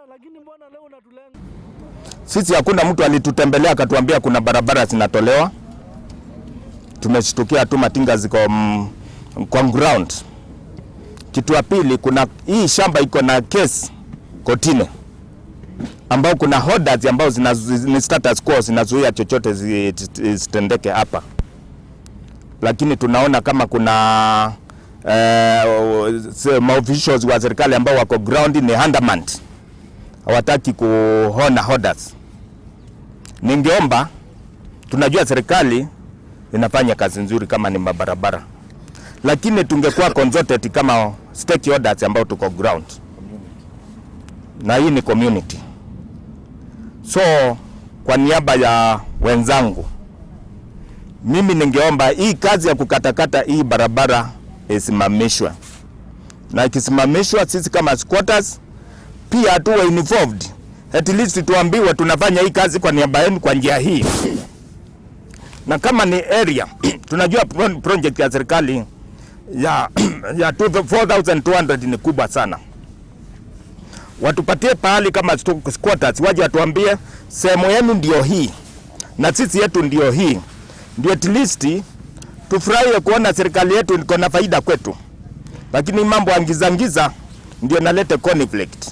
Lakini mbona leo unatulenga? Sisi hakuna mtu alitutembelea akatuambia kuna barabara zinatolewa. Tumeshtukia tu matinga ziko kwa ground. Kitu ya pili, kuna hii shamba iko na case kotini ambao kuna orders ambao ni status quo zinazuia chochote zitendeke hapa, lakini tunaona kama kuna maofficials wa serikali ambao wako ground ni undermanned, hawataki kuona orders. Ningeomba, tunajua serikali inafanya kazi nzuri kama ni mabarabara, lakini tungekuwa consulted kama stakeholders ambao tuko ground, na hii ni community. So kwa niaba ya wenzangu, mimi ningeomba hii kazi ya kukatakata hii barabara isimamishwe, na ikisimamishwa, sisi kama squatters pia tuwe involved, at least tuambiwe tunafanya hii kazi kwa niaba yenu kwa njia hii, na kama ni area tunajua project ya serikali ya 4200 ni kubwa sana, watupatie pahali kama squatters, waje watuambie sehemu yenu ndio hii na sisi yetu ndio hii, ndio at least tufurahie kuona serikali yetu iko na faida kwetu, lakini mambo ya ngiza ngiza ndio nalete conflict.